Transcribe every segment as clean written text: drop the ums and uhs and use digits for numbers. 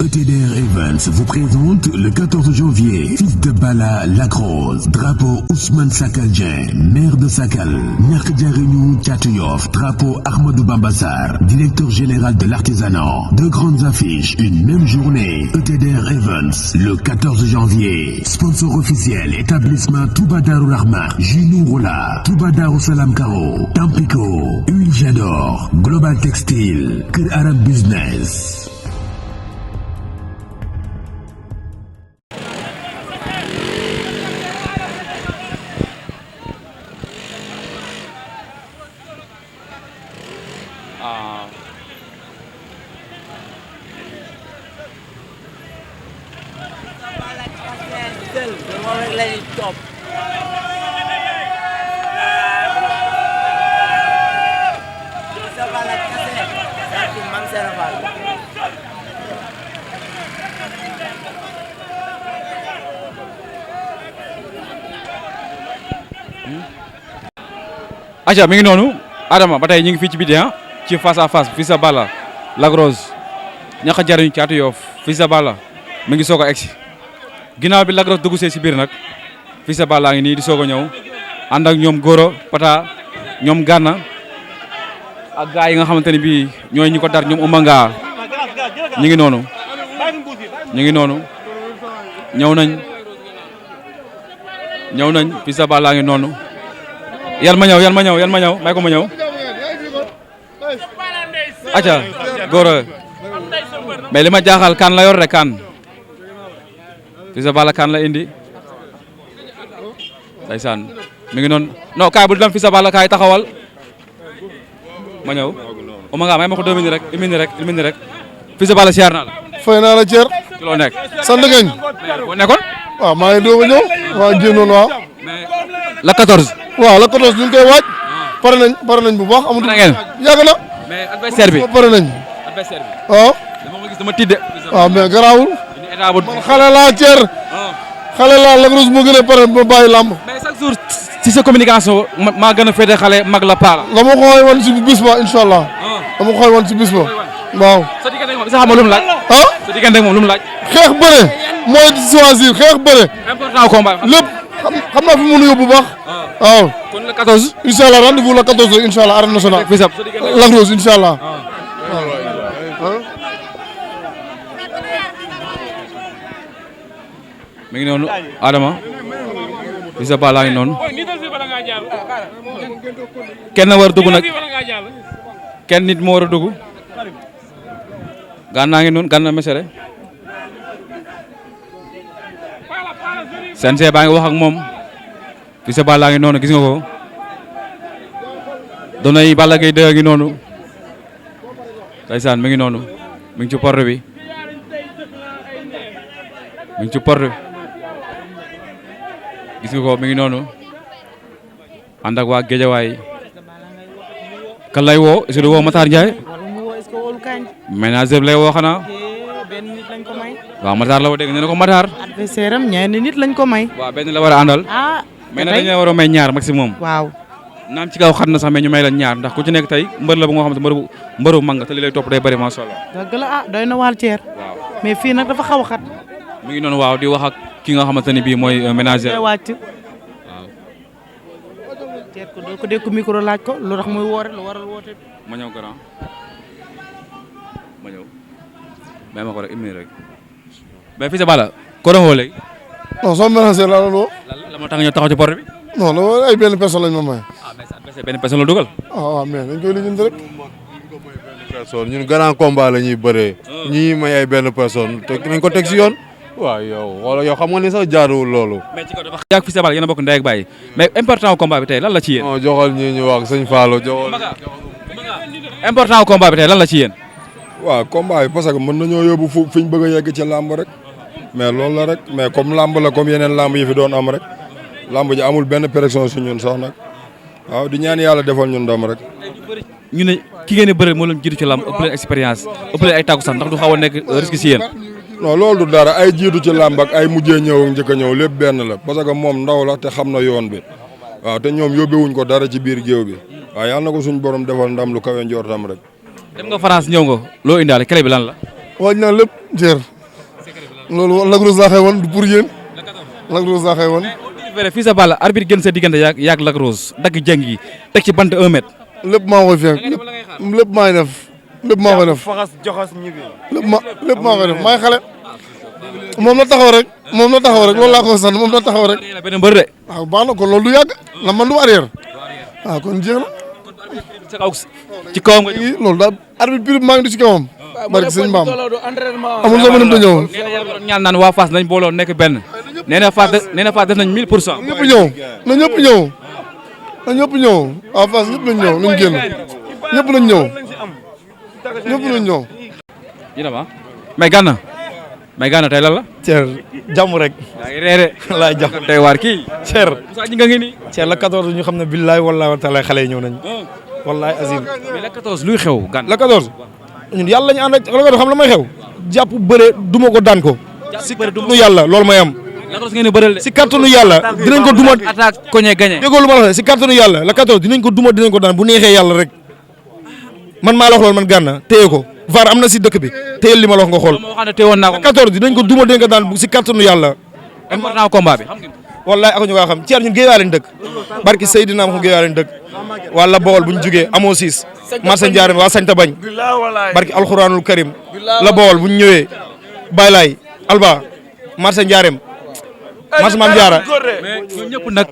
ETDR Events vous présente le 14 janvier, Fils de Balla Lac-Rose, drapeau Ousmane Sakal Dieng, maire de Sakal, Ñàkk Jariñu Caatu Yoff, drapeau Ahmadou Bamba Sarr, directeur général de l'artisanat. Deux grandes affiches, une même journée. ETDR Events, le 14 janvier. Sponsor officiel, établissement Touba Darou Rahman, Junou Rola, Touba Darou Salam Karo, Tampico, Huile Jador, Global Textile, Kër Arab Business. aja mi ngi noonu Adama ba tey ñu ngi fii ci biti ci face à face Fils de Balla Lac-Rose Ñàkk Jariñu Caatu Yoff Fils de Balla mi ngi soog a egsi ginnaaw bi Lac-Rose dugg see si biir nag Fils de Balla ngi nii di soog a ñëw ànd ak ñoom Goro Pata ñoom Gana ak gars yi nga xamante ne bii ñooy ñi ko dar ñoom Umanga ñu ngi noonu ñëw nañ Fils de Balla ngi noonu yal ma ñëw may ko ma ñëw aca Goro mais li ma jaaxal kan la yor rek kan Fils de Balla kan la indi ndeysaan mi ngi noonu non kaay bu dem Fils de Balla kaay taxawal ma ñëw o ma nga may ma ko 2 minutes rek 1 minute rek Fils de Balla siyaar naa la fay naa la Thier ci loo nekk sant ngañ boo nekkoon waaw maa ngi doog a ñëw waaw génnoon waaw la 14 waaw la 14 ñu ngi koy waaj pare nañ bu baax amatu yàgg na mais adversaire bi pare nañ waaw dama ko gis dama tidde waaw mais garaawul man xale laa Thier xale laa Lac-Rose moo gën a pare ba bàyyi làmb mais chaque jour ci sa communication maa gën a féete xale mag la paala la ma xooy woon si bis ba incha allah la ma xooy woon si bis ba waaw sa diggante ak moom isa xam nga lu mu laaj sa diggante ak moom lu mu laaj xeex bëre mooy choisir xeex bëre important combat lépp xam naa fi mu mën a yóbbu bu baax waaw kon le 14 incha allah rendez-vous le 14 incha allah arène nationale Lac-Rose incha allah mi ngi noonu Adama Fils de Balla ngi noonu kenn war a dugg nag kenn nit moo war a dugg Gana ngi noonu Gana Messere CNG baa ngi wax ak moom Fils de Balla ngi noonu gis nga ko doonay Balla Gaye 2 ngi noonu ndeysaan mi ngi noonu mi ngi ci porte bi gis nga ko mi ngi noonu ànd ak waa Géejawaay kan lay woo est-ce que woo Matar Ndiaye ménageur lay woo xanaa waaw Matar la woo dégg nee na ko Matar adversaire am ñaari nit lañ ko may waaw benn la war a àndal mais nag dañu war a may ñaar maximum waaw naam ci kaw xat na sax mais ñu may la ñaar ndax ku ci nekk tey mbër la bu nga xamante mbëru mag nga te li lay topp day bëri macha allah dëgg la doy na waal Thier waaw mais fii nag dafa xaw a xat mi ngi noonu waaw di wax ak ki nga xamante ne bii mooy ménagère wàcc waaw Thier ko doo ko dékku micro laaj ko lu tax muy woore lu waral woote ma ñëw grand ma ñëw may ma ko rek 1 minute rek mais Fils de Balla ko doon woo léegi non sama ménagère laa doon woo la moo tax nga ñëw taxaw ci porte bi non la ay benn personne lañ ma may mais sa adversaire benn personne la dugal waaw mais dañ koy lijjanti rek personne ñun grand combat la ñuy bëree ñii may ay benn personne te nañ ko teg si yoon waaw yow wala yow xam nga ni sax jaaduwul loolu mais ci kaw dafa yaag Fils de Balla yéen a bokk ndey ak baay mais important au combat bi tey lan la ci yéen non joxal ñii ñu wax sëñ Fallou joxal important au combat bi tey lan la ci yéen waaw combat bi parce que mën nañoo yóbbu fi ñu bëgg a yegg ci làmb rek mais loolu la rek mais comme làmb la comme yeneen làmb yi fi doon am rek làmb ji amul benn pression si ñun sax nag waaw di ñaan yàlla defal ñun ndam rek. ñu ne ki ngeen di bëre moo leen jiitu ci làmb ëpp leen expérience ëpp leen ay tàggu sax ndax du xaw a nekk risque si yéen. non loolu du dara ay jiitu ci làmb ak ay mujjee ñëw ak njëkk a ñëw lépp benn la parce que moom ndaw la te xam na yoon bi waaw te ñoom yóbbewuñ ko dara ci biir géew bi waaw yàlla na ko suñ borom defal ndam lu kawe njortam rek. dem nga France ñëw nga loo indaale clé bi lan la. waaj na lépp Thier loolu Lac Rose laa xëy woon du pour yéen Lac Rose laa xëy woon. fii sa Balla arbitre gën sa diggante yaag Lac Rose dagg jëng yi teg ci bant 1 mètre. lépp maa koy fekk lépp maa ngi def lépp maa koy def lépp maa koy def maa ngi xale moom la taxaw rek loolu laa ko sant moom la taxaw rek. benn mbër de. waaw baax na kon loolu du yàgg la man du arrière waaw kon jeex na. sa kaw ci kawam nga loolu daal arbitre bi maa ngi du ci kawam. barke sëñ Mbaam amul soo mënum te ñëw. ñaan naan waa Fass nañ booloo nekk benn nee na Fass def nañ 1000%. ñëpp ñëw na ñëpp ñëw waa Fass ñëpp nañ ñëw nañ génn ñëpp nañ ñëw. dina ma may gànna tey lan la. Thier jàmm rek. yaa ngi reere. wallaay jàmm tey waar kii. Thier. Moussa ñi nga ngi nii. Thier la 14 ñu xam ne billaay wallaay wa taala xale yi ñëw nañ. wallaay azim. mais la 14 luy xew gànn. la 14 ñun yàlla ñu ànd ak la 14 xam la may xew. jàpp bëre duma ko daan ko. si kàttanu yàlla loolu may am. la 14 ngeen di bëral de. si kàttanu yàlla dinañ ko duma. attaque koñe gagné. déggoo lu ma la wax si kàttanu yàlla la 14 dinañ ko duma dinañ ko daan bu neexee yàlla rek man maa la wax loolu man gànna téye ko VAR am na si dëkk bi téyel li ma la wax nga xool. moo xam ne téyewoon naa ko. 14 dinañ ko duma dinañ ko daan si kàttanu yàlla. important combat bi. wallaay ak ñu ko xam Thier ñun Guédiawaye lañ dëkk barki Seydina Muhammad Guédiawaye lañ dëkk wala Bawol bu ñu jugee amoo siis marché Ndiarème waa sañ ta bañ barki alxuraanul karim la Bawol bu ñu ñëwee Baylaay Alba marché Ndiarème marché Maam Diarra mais ñoom ñëpp nag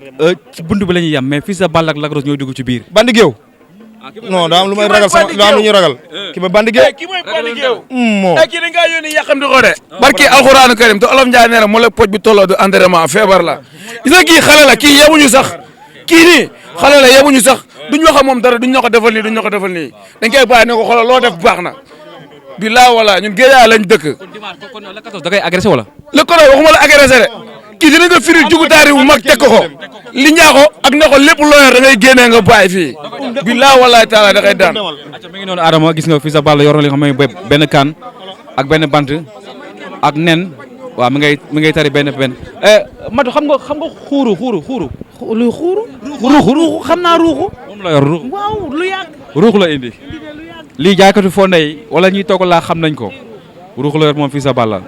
ci buntu bi la ñuy yem mais fii sa Balla ak Lac Rose ñooy dugg ci biir. bandi géew non daa am lu may ragal sama daa am lu ñuy ragal ki ma bandi géew ki mooy bandi géew moo kii dañ kaa yónni yàqam di ko de barki alxuraanu karim te olof Njaay nee na moo la poj bi tolloo du entraînement feebar la gis nga kii xale la kii yebuñu sax kii nii xale la yebuñu sax duñ wax ak moom dara duñ ñoo ko defal nii duñ ñoo ko defal nii dañ koy bàyyi ne ko xoolal loo def baax na bilaa wala ñun Guédiawaye lañ dëkk kon la 14 da koy agressé wala. le ko waxuma la agressé de kii dinañ ko firi jugu taari bu mag teg ko li ñaako ak ne ko lépp loo yor da ngay génnee nga bàyyi fii bilaa walaay taala da koy daan. acca mi ngi noonu Adama gis nga fii sa Balla yor na li nga xam ne benn kaan ak benn bant ak nen waaw mi ngay tari benn Matu xam nga xuuru. luy ruuxu xam naa ruuxu. moom la yor ruuxu. waaw lu yàgg. ruuxu la indi. lii jaaykatu fonde yi wala ñuy togg laa xam nañ ko ruuxu la yor moom fii sa Balla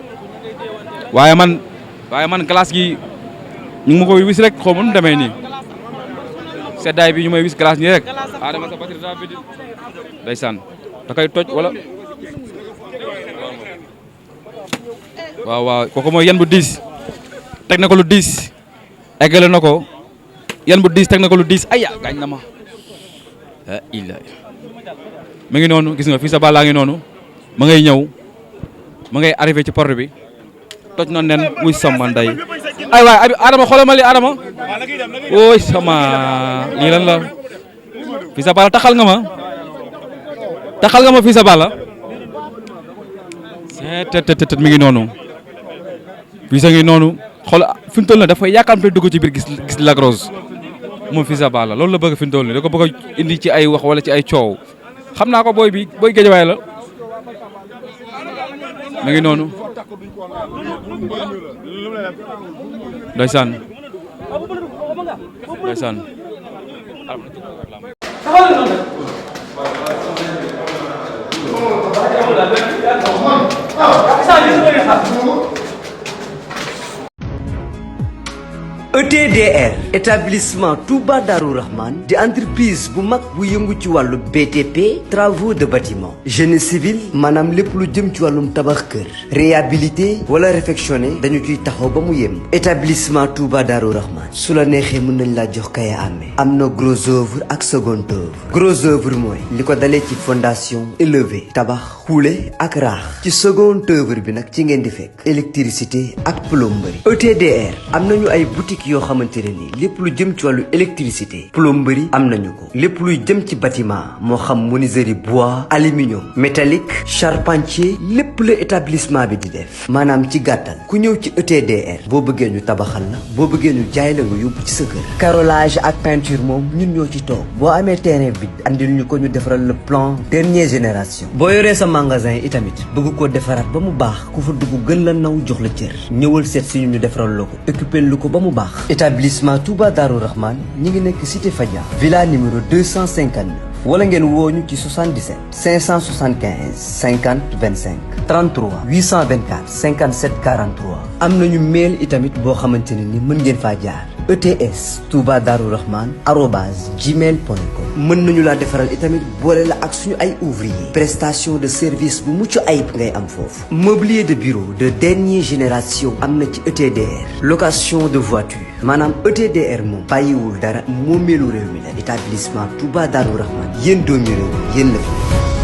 waaye man glace gi ñu ngi ma koy wis rek xaw ma nu mu demee nii seddaay bi ñu may wis glace nii rek Adama sa batterie daa vide ndeysaan da koy toj wala waaw kooku mooy yan bu diis teg na ko lu diis eggale na ko yan bu diis teg na ko lu diis aya gaañ na ma illa mi ngi noonu gis nga fii sa Balla ngi noonu ma ngay ñëw ma ngay arrivé ci porte bi toj na nen muy sama nday ay waay Adama xoolal ma lii Adama ooy sama lii lan la fii sa Balla taxal nga ma fii sa Balla tet mi ngi noonu fii sa ngi noonu xool fi mu toll nii dafay yàkkamte dugg ci biir gis Lac Rose moom fii sa Balla loolu la bëgg fi mu toll nii da ko bëgg a indi ci ay wax wala ci ay coow xam naa ko booy Guédiawaye la mi ngi noonu ndeysaan ETDR établissement Touba Darou Rahman di entreprise bu mag bu yëngu ci wàllu BTP travaux de bâtiment génie civil maanaam lépp lu jëm ci wàllum tabax kër réhabilité wala réfectionné dañu ciy taxaw ba mu yem établissement Touba Darou Rahman su la neexee mën nañ laa jox kaya amee am na gros œuvre ak second œuvre gros œuvre mooy li ko dalee ci fondation élevé tabax xuule ak raax ci second œuvre bi nag ci ngeen di fekk électricité ak plomberie ETDR am nañu ay boutique yoo xamante ne nii lépp lu jëm ci wàllu électricité plomberie am nañu ko lépp luy jëm ci bâtiment moo xam menuiserie bois aluminium métallique charpentier lépp la établissement bi di def maanaam ci gàttal ku ñëw ci ETDR boo bëggee ñu tabaxal la boo bëggee ñu jaay la nga yóbbu ci sa kër carrelage ak peinture moom ñun ñoo ci toog boo amee terrain vide andil ñu ko ñu defaral le plan dernière génération boo yoree sa magasin itamit bëgg koo defaraat ba mu baax ku fa dugg gën la naw jox la cër ñëwal seet si ñu defaral la ko équipé lu ko ba mu baax établissement Touba Darou Rahman ñi ngi nekk cité Fadia villa numéro 259 wala ngeen wooñu ci 77 575 50 25 33 824 57 43 am nañu mail itamit boo xamante ne ni mën ngeen faa jaar ETS Touba Darou Rahman @gmail.com mën nañu laa defaral itamit boole la ak suñu ay ouvrier prestation de service bu mucc ayib ngay am foofu mobilier de bureau de dernière génération am na ci ETDR location de voiture maanaam ETDR moom bàyyiwul dara moomeelu réew mi la établissement Touba Darou Rahman yéen doomi réew yéen la fi